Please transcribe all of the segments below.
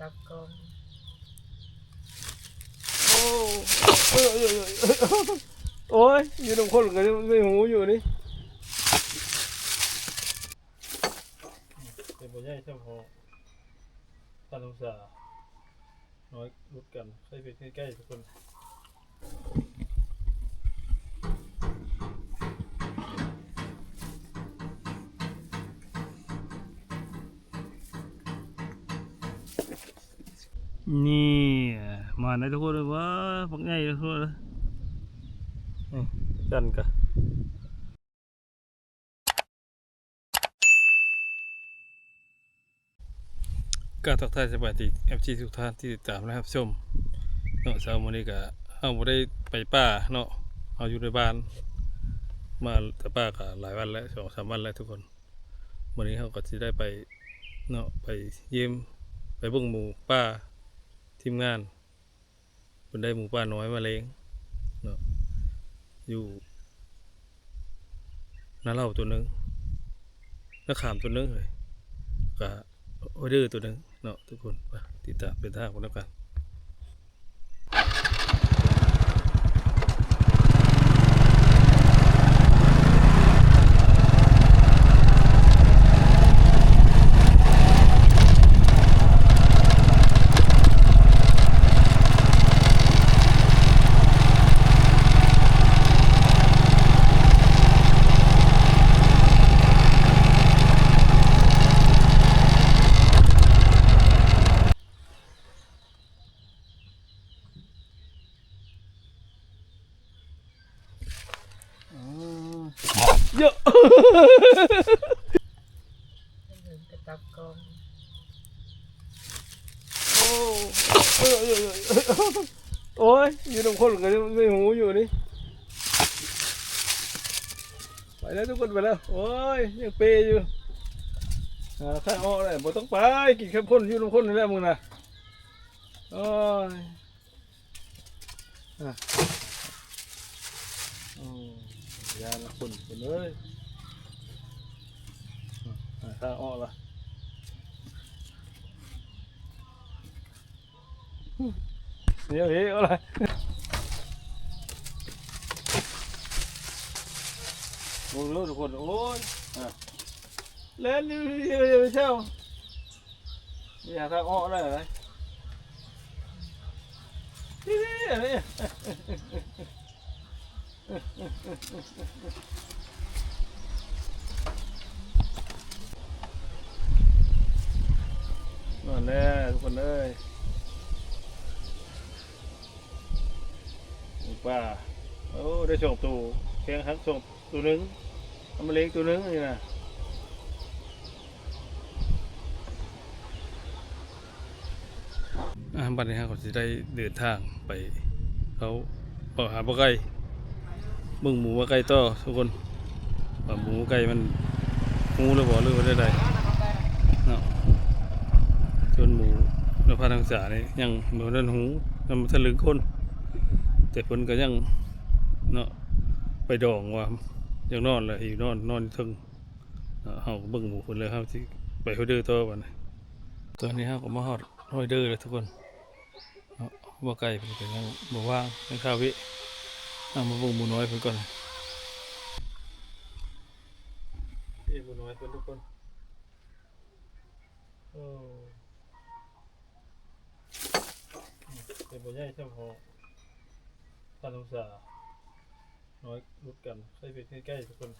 ກັບກ້ອງ ໂອ້ ໂອ້ຍ ຢູ່ນຳຄົນກໍໄດ້ຮູ້ຢູ່ນີ້ ເປັນບໍ່ໃຫຍ່ສ່ຳເຮົາ ພັນອົງສາ ນ້ອຍຫຼຸດກັນ ໃສ່ໄປໃກ້ໆ ທຸກຄົນ. ນີ້ ມາໄດ້ທຸກຄົນເລີຍ ວ້າ ບັກໃຫຍ່ເລີຍທຸກຄົນເລີຍ ນີ້ ຈັນກະ ກະທັກທາຍສະບາຍດີ ເອັຟຊີ ທຸກທ່ານທີ່ຕິດຕາມ ແລະ ຮັບຊົມເນາະ. ເຊົ້າມື້ນີ້ກະເຮົາບໍ່ໄດ້ໄປປ່າເນາະ ເຮົາຢູ່ໃນບ້ານ ມາແຕ່ປ່າກະຫຼາຍວັນແລ້ວ ສອງສາມວັນແລ້ວທຸກຄົນ. ມື້ນີ້ເຮົາກໍຊິໄດ້ໄປເນາະ ໄປຢ້ຽມ ໄປເບິ່ງໝູປ່າ ທີມງານ ເພິ່ນໄດ້ໝູປ່ານ້ອຍມາລ້ຽງເນາະ ຢູ່ນາເຫຼົ່າຕົວໜຶ່ງ ນາຂາມຕົວໜຶ່ງ ກະໂອເດີຕົວໜຶ່ງເນາະ ທຸກຄົນ. ໄປຕິດຕາມເດີນທາງໄປນຳກັນ. ເຢີະ ໄປຕັບກ່ອນ ໂອ້ ໂອ້ຍ ຢູ່ນຳຄົນກໍໄດ້ຮູ້ຢູ່ນີ້ ໄປແລ້ວທຸກຄົນ ໄປແລ້ວ. ໂອ້ຍ ຍັງເປຢູ່ ຫາທາງອອກໄດ້ ບໍ່ຕ້ອງໄປ ກິນແຄມຄົນ ຢູ່ນຳຄົນນີ້ແຫຼະມຶງນະ. ໂອ້ຍ ອ່ະ ໂອ້ ຢ້ານຄົນ ຄົນເອີຍ ຫາທາງອອກລະ ດຽວເຮເອົາລະ ເບິ່ງເດີທຸກຄົນ. ໂອ້ຍ ອ່ະ ແລ່ນຢູ່ ດຽວເຊົາ ນີ້ຫາທາງອອກໄດ້ເລີຍ ນີ້ ນີ້ ນີ້ ນັ້ນແຫຼະທຸກຄົນເອີຍ ໝູປ່າ ໂອ້ ໄດ້ສອງໂຕ ແຂ້ງຫັກສອງ ໂຕໜຶ່ງ ເອົາມາລ້ຽງໂຕໜຶ່ງນີ້ນະ. ອ່າ ບັດນີ້ເຮົາກໍຊິໄດ້ເດີນທາງໄປ ເຂົ້າ ເຂົ້າຫາບໍ່ໄກ່ ເບິ່ງໝູບໍ່ໄກ່ຕໍ່ທຸກຄົນ ວ່າໝູໄກ່ມັນຮູ້ແລ້ວບໍ່ ຫຼືວ່າແນວໃດເນາະ. ສ່ວນໝູນະພັນທັງສານີ້ຍັງບໍ່ທັນຮູ້ ຍັງບໍ່ທັນເລິງຄົນ ແຕ່ເພິ່ນກໍຍັງເນາະ ໄປດອງວ່າຢາກນອນແລ້ວ ຫິວນອນ ນອນຢູ່ເທິງເນາະ. ເຮົາກໍເບິ່ງໝູເພິ່ນແລ້ວ ເຮົາຊິໄປຮອດເດີຕໍ່ບັດນີ້. ຕອນນີ້ເຮົາກໍມາຮອດຮອດເດີແລ້ວທຸກຄົນເນາະ ບໍ່ໄກ ເພິ່ນກໍຍັງບໍ່ວ່າງ ຍັງຄາເວະ ເຮົາມາເບິ່ງໝູນ້ອຍເພິ່ນກ່ອນ. ນີ້ໝູນ້ອຍເພິ່ນທຸກຄົນ ໂອ້ ເປັນບໍ່ໃຫຍ່ສ່ຳເຮົາ ພັນອົງສາ ນ້ອຍຫຼຸດກັນ ໃສ່ໄປໃກ້ໆ ທຸກຄົນ.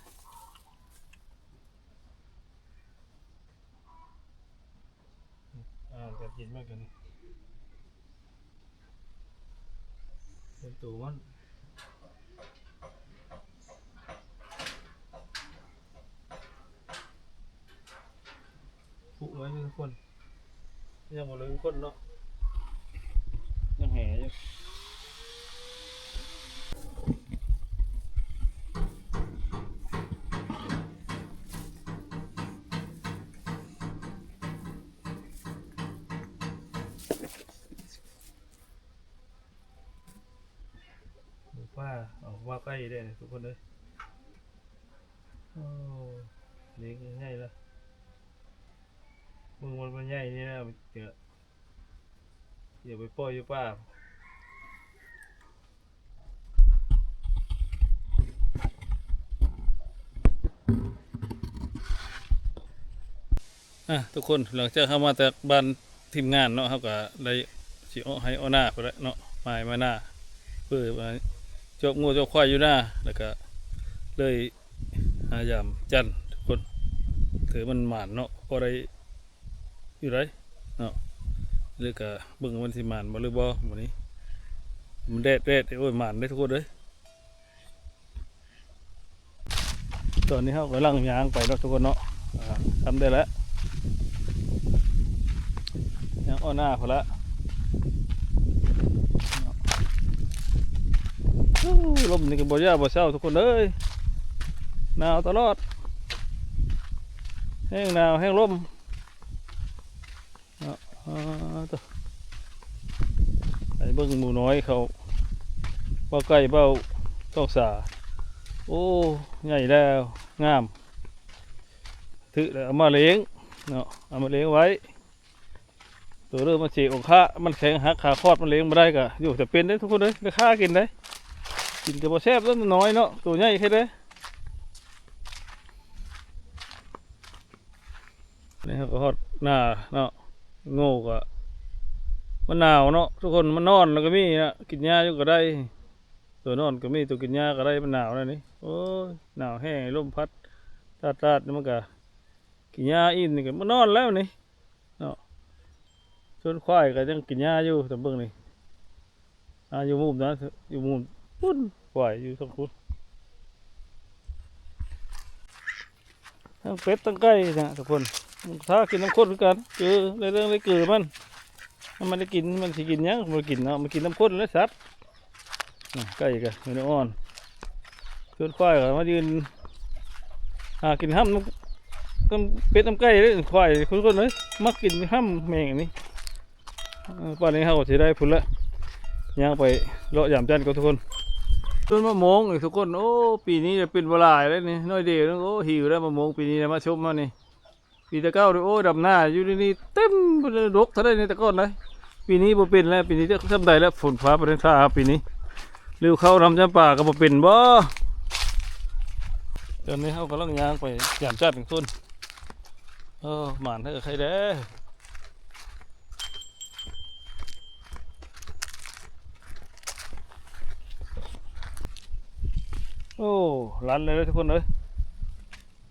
ອ່າ ກັບກິນມັນກັນ ເປັນໂຕມັນ ປຸກໄວ້ທຸກຄົນ ຍັງບໍ່ເລີງຄົນເນາະ ຍັງແຫຢູ່. ໝູປ່າ ເອົາມາໃກ້ແດ່ທຸກຄົນເອີຍ. ໂອ້ ເລັກໃຫຍ່ລະ ເບິ່ງມັນ ມັນໃຫຍ່ນີ້ນະ ເຈີ ຢ່າໄປປ່ອຍຢູ່ປ່າ. ອ່ະ ທຸກຄົນ ຫຼັງຈາກເຮົາມາຈາກບ້ານທີມງານເນາະ ເຮົາກໍໄດ້ຊິເອາະໄຮ່ເອາະນາພຸ້ນແຫຼະເນາະ ມາໄຮ່ມານາ ເພື່ອມາຈອບງົວຈອບຄວາຍຢູ່ນາ ແລ້ວກໍເລີຍຫາຢາມຈັນທຸກຄົນ ຖືມັນໝານເນາະ ພໍໄດ້ຢູ່ໄດ໋ເນາະ ແລ້ວກໍເບິ່ງວ່າມັນຊິໝານບໍ່ຫຼືບໍ່ມື້ນີ້ ມັນແດດໆ ໂອ້ຍ ໝານເດ້ທຸກຄົນເອີຍ. ຕອນນີ້ເຮົາກຳລັງຍ່າງໄປເນາະທຸກຄົນເນາະ ອ່າ ທຳໄດ້ແລ້ວ ຍ່າງອ້ອນໜ້າພຸ້ນລະ ອູ້ ລົມນີ້ກໍບໍ່ຢາກບໍ່ເຊົາທຸກຄົນເອີຍ ໜາວຕະຫຼອດ ແຮງໜາວແຮງລົມ. ເນາະ ເອີ ໂທ້ ໄປເບິ່ງໝູນ້ອຍເຂົາ ເບົາໄກ່ເບົາຕ້ອງສາ ໂອ້ ໃຫຍ່ແລ້ວ ງາມ ຖືກແລ້ວເອົາມາລ້ຽງເນາະ ເອົາມາລ້ຽງໄວ້ ໂຕເລີ່ມມາເສອອກຂາ ມັນແຂງຫັກຂາຄອດ ມັນລ້ຽງບໍ່ໄດ້ກະຢູ່ ຈຳເປັນເດ້ທຸກຄົນເອີຍ ໄດ້ຄາກິນໄດ໋ ກິນກໍບໍ່ແຊບ ໂຕນ້ອຍເນາະ ໂຕໃຫຍ່ແຄ່ໃດ. ນີ້ເຮົາກໍຮອດໜ້າເນາະ ໂງ່ກໍ ມັນໜາວເນາະທຸກຄົນ ມັນນອນແລ້ວກໍມີນະ ກິນຫຍ້າຢູ່ກໍໄດ້ ຕົວນອນກໍມີ ຕົວກິນຫຍ້າກໍໄດ້ ມັນໜາວແລ້ວນີ້ ໂອ້ຍ ໜາວແຮງ ລົມພັດຕາດໆ ນີ້ມັນກໍກິນຫຍ້າອີ່ມນີ້ກໍມານອນແລ້ວນີ້ເນາະ ສ່ວນຄວາຍກໍຍັງກິນຫຍ້າຢູ່ ຕາມເບິ່ງນີ້ ອ່າ ຢູ່ມຸມນະ ຢູ່ມຸມພຸ້ນ ຄວາຍຢູ່ທາງພຸ້ນ ທັງເປັດທັງໄກ່ນະທຸກຄົນ ມັນກໍຖ້າກິນນ້ຳຂ້ນຄືກັນ ເກືອ ໃນເລື່ອງໃນເກືອມັນ ມັນໄດ້ກິນ ມັນຊິກິນຫຍັງ ມັນກິນເນາະ ມັນກິນນ້ຳຂ້ນແຫຼະສັດ ນະ ໄກ່ກໍຢູ່ໃນອ່ອນ ສ່ວນຄວາຍກໍມາຢືນຫາກິນຫ້ຳ ນ້ຳເປັດນ້ຳໄກ່ເດ້ ຄວາຍທຸກຄົນເອີຍ ມັກກິນຫ້ຳແມງອັນນີ້. ເອີ ປ່ານນີ້ເຮົາກໍຊິໄດ້ພຸ້ນລະ ຍ່າງໄປເລາະຢາມຈັນກ່ອນທຸກຄົນ ຕົ້ນມະມ່ວງນີ້ທຸກຄົນ ໂອ້ ປີນີ້ເປັນບໍ່ຫຼາຍເດ້ນີ້ ໜ້ອຍດຽວໜຶ່ງ ໂອ້ ຫິວແລ້ວ ມະມ່ວງປີນີ້ນະ ມາຊົມເຮົານີ້ ປີແຕ່ເກົ່ານີ້ ໂອ້ ດຳນາຢູ່ໃນນີ້ເຕັມ ດົກເທົ່າໃດໃນແຕ່ກ່ອນໃດ ປີນີ້ບໍ່ເປັນແລ້ວ ປີນີ້ຈັກຊ່ຳໃດແລ້ວ ຝົນຟ້າບໍ່ທັນຟ້າປີນີ້ ຫຼືເຂົ້ານຳຈຳປາກໍບໍ່ເປັນບໍ ຕອນນີ້ເຮົາກຳລັງຍ່າງໄປຢາມຈັນທຸກຄົນ ເອີ ໝານເດີ ໃຄແດ່ ໂອ້ ລັນເລີຍທຸກຄົນເອີຍ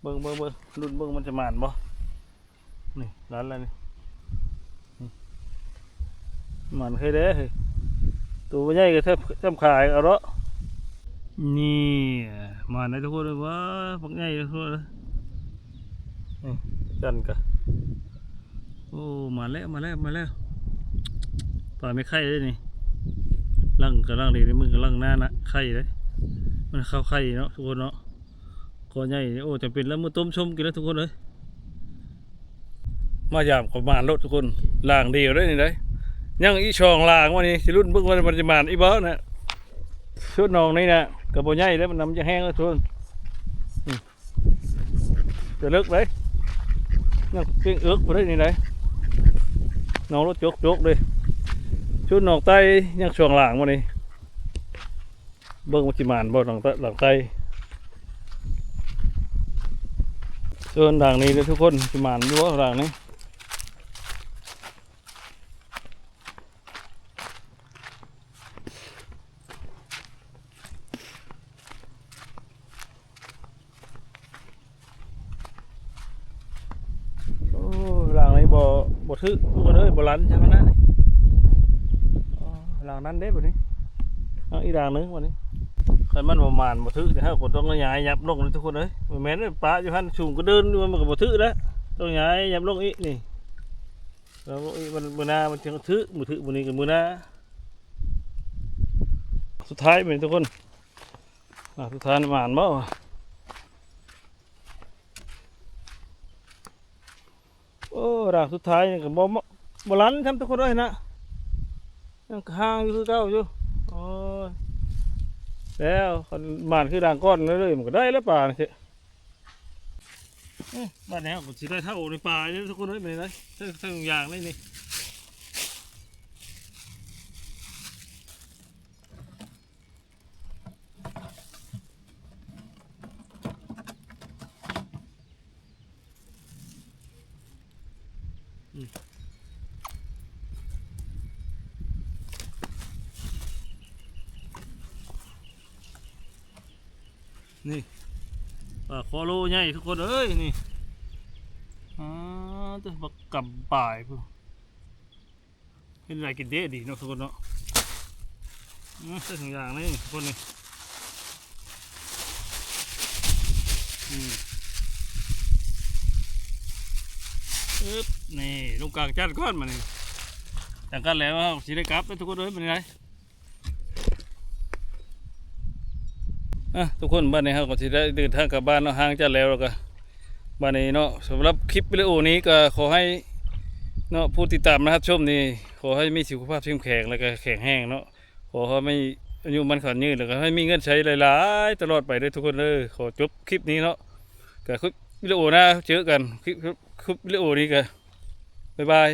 ເບິ່ງ ເບິ່ງ ເບິ່ງ ລຸ້ນເບິ່ງມັນຈະໝານບໍ່ ນີ້ ລັນແລ້ວນີ້ ນີ້ ໝານເຄີຍເດ້ ໂຕບໍ່ໃຫຍ່ກໍແທບ ແທບຂາຍເອົາເນາະ ນີ້ ໝານໄດ້ທຸກຄົນເລີຍ ວ້າ ບັກໃຫຍ່ເລີຍທຸກຄົນເອີຍ ນີ້ ຈັນກະ ໂອ້ ມາແລ້ວ ມາແລ້ວ ມາແລ້ວ ປາແມ່ໄຂ່ເດ້ນີ້ ລັງກະລັງດີ ນີ້ມັນກະລັງໜ້ານະ ໄຂ່ເດ້ ມັນເຂົ້າໄຂ່ເນາະ ທຸກຄົນເນາະ ກໍໃຫຍ່ ໂອ້ ຈຳເປັນແລ້ວ ມື້ຕົ້ມຊົມກິນແລ້ວທຸກຄົນເອີຍ ມາຢາມກໍມາໂລດທຸກຄົນ ລ່າງດຽວໄດ໋ນີ້ໄດ໋ ຍັງອີກສອງລ່າງ ວັນນີ້ຊິລຸ້ນເບິ່ງວ່າມັນຈະມານອີກບໍ່ນະ ຊຸດໜອງນີ້ນະ ກໍບໍ່ໃຫຍ່ເດ້ ມັນນ້ຳຈະແຫ້ງແລ້ວທຸກຄົນ ອືມ ຈະເລິກເດ້ ຍັງເປັນເອິກບໍ່ໄດ້ນີ້ໄດ໋ ໜອງໂລດຈົກໆເດ້ ຊຸດໜອງໃຕ້ຍັງຊ່ວງລ່າງບໍ່ນີ້ ເບິ່ງວ່າຊິໝານບໍ່ຫຼັງໃຕ້ ຫຼັງໃຕ້ ສ່ວນຫຼັງນີ້ເດີທຸກຄົນ ຊິໝານຢູ່ບໍ່ຫຼັງນີ້ ໂອ້ ຫຼັງນີ້ບໍ່ ບໍ່ຖືກ ທຸກຄົນເອີຍ ບໍ່ລັນໃຊ່ມັນນະນີ້ ອໍ ຫຼັງນັ້ນເດ້ບັດນີ້ ເອົາອີກຫຼັງໜຶ່ງບັດນີ້ ຄັນມັນບໍ່ໝານບໍ່ຖືກ ເຮົາກໍຕ້ອງຍ້າຍຫຍັບລົງເດ້ທຸກຄົນເອີຍ ບໍ່ແມ່ນປະຢູ່ຫັ້ນ ສູງກໍເດີນຢູ່ ມັນກໍບໍ່ຖືກແລ້ວ ຕ້ອງຍ້າຍຫຍັບລົງອີກນີ້ ແລ້ວອີກ ມື້ໜ້າມັນຈຶ່ງຖືກ ມື້ຖືກມື້ນີ້ກໍມື້ໜ້າ ສຸດທ້າຍແມ່ນທຸກຄົນ ອ່າ ສຸດທ້າຍໝານບໍ່ ໂອ້ ດາງສຸດທ້າຍນີ້ກໍບໍ່ ບໍ່ລັນຊ້ຳທຸກຄົນເອີຍນະ ຍັງຄ້າງຢູ່ຄືເກົ່າຢູ່ ໂອ້ຍ ແລ້ວຄັນໝານຄືດາງກ່ອນເລີຍ ມັນກໍໄດ້ແລ້ວປານີ້ ເອີ ບາດນີ້ເຮົາກໍຊິໄດ້ເທົ່າໃນປ່າເດ້ທຸກຄົນເອີຍ ແມ່ນໄດ໋ ເທົ່າ ເທົ່າຢ່າງໄດ້ນີ້ ໂອ້ ນີ້ ປາຄໍໂລໃຫຍ່ທຸກຄົນເອີຍ ນີ້ ອາ ເຕີ ບັກກຳປາຍພຸ້ນ. ເຮັດໄດ້ກິນເດ້ດີເນາະທຸກຄົນເນາະ. ອືມ ໃສ່ຖົງຢາງນີ້ທຸກຄົນນີ້. ອືມ ອຶບ ນີ້ ລົງກາງຈັນກ່ອນບາດນີ້. ຈັງກັນແລ້ວເຮົາຊິໄດ້ກັບເດີທຸກຄົນເອີຍ ບາດນີ້ໄດ. ອ່ະ ທຸກຄົນ ບາດນີ້ເຮົາກໍຊິໄດ້ເດີນທາງກັບບ້ານເນາະ ຫ່າງຈາກແລ້ວ ແລ້ວກໍ ບາດນີ້ເນາະ ສຳລັບຄລິບວິດີໂອນີ້ກໍຂໍໃຫ້ເນາະ ຜູ້ຕິດຕາມ ແລະ ຮັບຊົມນີ້ ຂໍໃຫ້ມີສຸຂະພາບເຂັ້ມແຂງ ແລະ ກໍແຂງແຮງເນາະ. ຂໍໃຫ້ມີອາຍຸໝັ້ນຂວັນຍືນ ແລ້ວກໍໃຫ້ມີເງິນໃຊ້ຫຼາຍໆຕະຫຼອດໄປເດີທຸກຄົນເດີ. ຂໍຈົບຄລິບນີ້ເນາະ ກໍຄລິບວິດີໂອໜ້າເຈີກັນ. ຄລິບ ຄລິບວິດີໂອນີ້ກໍບາຍບາຍ.